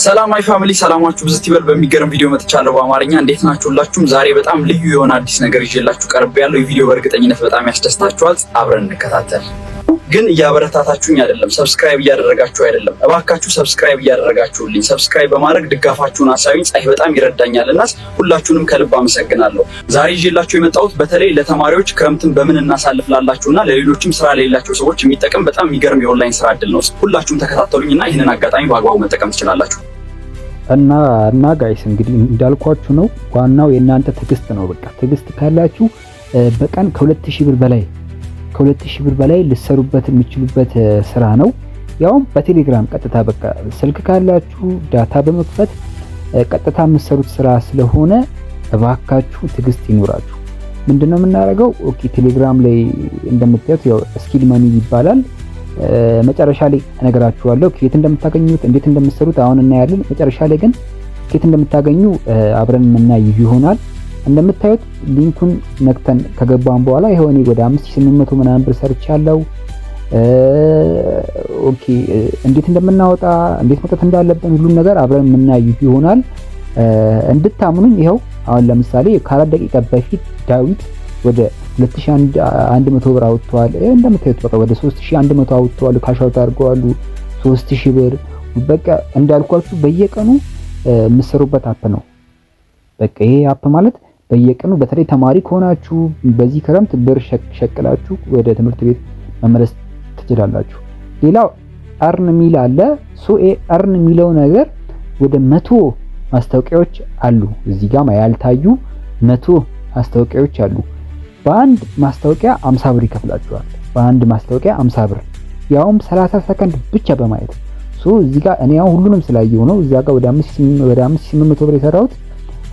ሰላም my family፣ ሰላማችሁ ብዝት ይበል። በሚገርም ቪዲዮ መጥቻለሁ በአማርኛ። እንዴት ናችሁ ሁላችሁም? ዛሬ በጣም ልዩ የሆነ አዲስ ነገር ይዤላችሁ ቀርቤያለሁ። ይህ ቪዲዮ በእርግጠኝነት በጣም ያስደስታችኋል። አብረን እንከታተል። ግን እያበረታታችሁኝ አይደለም፣ subscribe እያደረጋችሁ አይደለም። እባካችሁ subscribe እያደረጋችሁልኝ፣ subscribe በማድረግ ድጋፋችሁን አሳዩኝ። ፀሐይ በጣም ይረዳኛል እና ሁላችሁንም ከልብ አመሰግናለሁ። ዛሬ ይዤላችሁ የመጣሁት በተለይ ለተማሪዎች ክረምትን በምን እናሳልፍ ላላችሁና ለሌሎችም ስራ ለሌላቸው ሰዎች የሚጠቅም በጣም የሚገርም የኦንላይን ስራ እድል ነው። ሁላችሁም ተከታተሉኝና ይህንን አጋጣሚ በአግባቡ መጠቀም ትችላላችሁ። እና guys፣ እንግዲህ እንዳልኳችሁ ነው። ዋናው የእናንተ ትዕግስት ነው። በቃ ትዕግስት ካላችሁ በቀን ከ2000 ብር በላይ፣ ከ2000 ብር በላይ ልትሰሩበት የምትችሉበት ስራ ነው። ያውም በቴሌግራም ቀጥታ፣ በቃ ስልክ ካላችሁ data በመክፈት ቀጥታ የምትሰሩት ስራ ስለሆነ እባካችሁ ትዕግስት ይኑራችሁ። ምንድነው የምናደርገው? Okay፣ ቴሌግራም ላይ እንደምታዩት ያው Skill Money ይባላል። መጨረሻ ላይ እነግራችኋለሁ ከየት እንደምታገኙት፣ እንዴት እንደምትሰሩት አሁን እናያለን። መጨረሻ ላይ ግን ከየት እንደምታገኙ አብረን የምናይ ይሆናል። እንደምታዩት link ኡን ነክተን ከገባን በኋላ ይኸው እኔ ወደ 5800 ምናምን ብር ሰርቻለሁ። Okay፣ እንዴት እንደምናወጣ፣ እንዴት መውጣት እንዳለብን ሁሉም ነገር አብረን የምናይ ይሆናል። እንድታምኑኝ ይኸው አሁን ለምሳሌ ከ4 ደቂቃ በፊት ዳዊት ወደ 2100 ብር አውጥተዋል። እንደምታዩት በቃ ወደ 3100 አውጥተዋል፣ cash out አድርገዋል። 3000 ብር። በቃ እንዳልኳችሁ በየቀኑ የምትሰሩበት app ነው። በቃ ይሄ app ማለት በየቀኑ በተለይ ተማሪ ከሆናችሁ በዚህ ክረምት ብር ሸቅላችሁ ወደ ትምህርት ቤት መመለስ ትችላላችሁ። ሌላው earn ሚል አለ። So earn የሚለው ነገር ወደ 100 ማስታወቂያዎች አሉ። እዚህ ጋር ያልታዩ 100 ማስታወቂያዎች አሉ። በአንድ ማስታወቂያ 50 ብር ይከፍላችኋል። በአንድ ማስታወቂያ 50 ብር፣ ያውም 30 ሰከንድ ብቻ በማየት። So እዚህ ጋር እኔ አሁን ሁሉንም ስላየሁ ነው። እዛ ጋር ወደ 5800 ብር የሰራሁት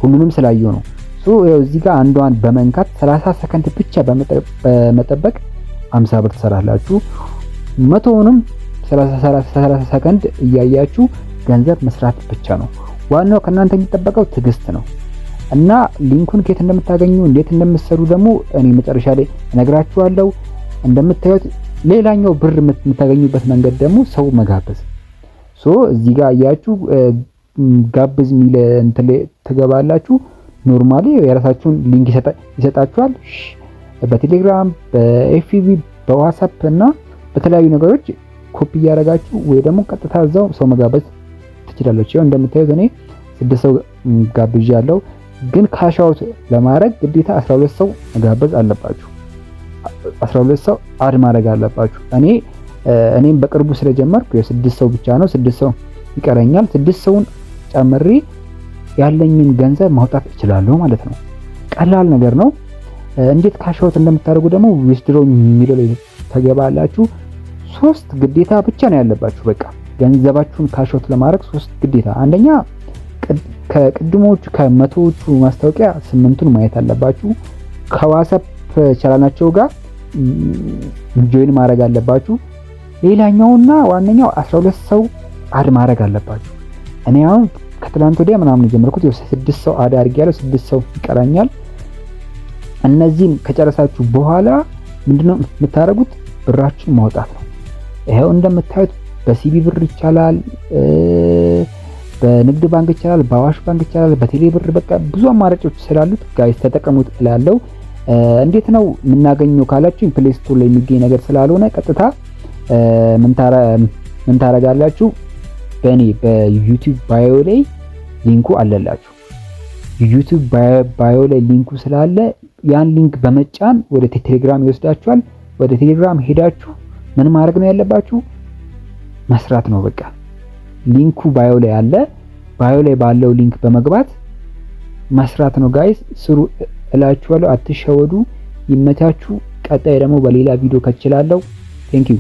ሁሉንም ስላየሁ ነው። So ያው እዚህ ጋር አንዷን በመንካት 30 ሰከንድ ብቻ በመጠበቅ 50 ብር ትሰራላችሁ። 100ውንም 30 30 ሰከንድ እያያችሁ ገንዘብ መስራት ብቻ ነው። ዋናው ከእናንተ የሚጠበቀው ትዕግስት ነው። እና link ኡን ከየት እንደምታገኙ፣ እንዴት እንደምትሰሩ ደግሞ እኔ መጨረሻ ላይ እነግራችኋለሁ። እንደምታዩት ሌላኛው ብር የምታገኙበት መንገድ ደግሞ ሰው መጋበዝ። So እዚህ ጋር አያችሁ፣ ጋብዝ የሚል እንትን ላይ ትገባላችሁ። Normally የራሳችሁን link ይሰጣችኋል። በቴሌግራም፣ በ FB፣ በ WhatsApp እና በተለያዩ ነገሮች ኮፒ እያደረጋችሁ ወይ ደግሞ ቀጥታ እዛው ሰው መጋበዝ ትችላላችሁ። ያው እንደምታዩት እኔ ስድስት ሰው ጋብዣለሁ። ግን cash out ለማድረግ ግዴታ 12 ሰው መጋበዝ አለባችሁ። 12 ሰው add ማድረግ አለባችሁ። እኔም በቅርቡ ስለጀመርኩ የስድስት ሰው ብቻ ነው፣ ስድስት ሰው ይቀረኛል። ስድስት ሰውን ጨምሬ ያለኝን ገንዘብ ማውጣት እችላለሁ ማለት ነው። ቀላል ነገር ነው። እንዴት cash out እንደምታደርጉ ደግሞ withdraw የሚለው ላይ ትገባላችሁ። ሶስት ግዴታ ብቻ ነው ያለባችሁ። በቃ ገንዘባችሁን cash out ለማድረግ ሶስት ግዴታ። አንደኛ፣ ከቅድሞቹ ከ100ዎቹ ማስታወቂያ ስምንቱን ማየት አለባችሁ። ከ WhatsApp ቻናላቸው ጋር join ማድረግ አለባችሁ። ሌላኛውና ዋነኛው 12 ሰው add ማድረግ አለባችሁ። እኔ አሁን ከትላንት ወዲያ ምናምን የጀመርኩት ስድስት ሰው add አድርጌያለሁ። ስድስት ሰው ይቀራኛል። እነዚህን ከጨረሳችሁ በኋላ ምንድነው የምታደርጉት? ብራችሁን ማውጣት ነው። ይኸው እንደምታዩት በ CBE ብር ይቻላል፣ በንግድ ባንክ ይቻላል፣ በአዋሽ ባንክ ይቻላል፣ በቴሌ ብር፣ በቃ ብዙ አማራጮች ስላሉት guys ተጠቀሙት እላለሁ። እንዴት ነው የምናገኘው ካላችሁ Play Store ላይ የሚገኝ ነገር ስላልሆነ ቀጥታ ምን ታረጋላችሁ? በእኔ በ YouTube bio ላይ link ኡ አለላችሁ። YouTube bio ላይ link ኡ ስላለ ያን link በመጫን ወደ ቴሌግራም ይወስዳችኋል። ወደ ቴሌግራም ሄዳችሁ ምን ማድረግ ነው ያለባችሁ? መስራት ነው በቃ። Link ኡ bio ላይ አለ። Bio ላይ ባለው link በመግባት መስራት ነው guys፣ ስሩ እላችኋለሁ። አትሸወዱ። ይመቻችሁ። ቀጣይ ደግሞ በሌላ ቪዲዮ ከች እላለሁ። Thank you.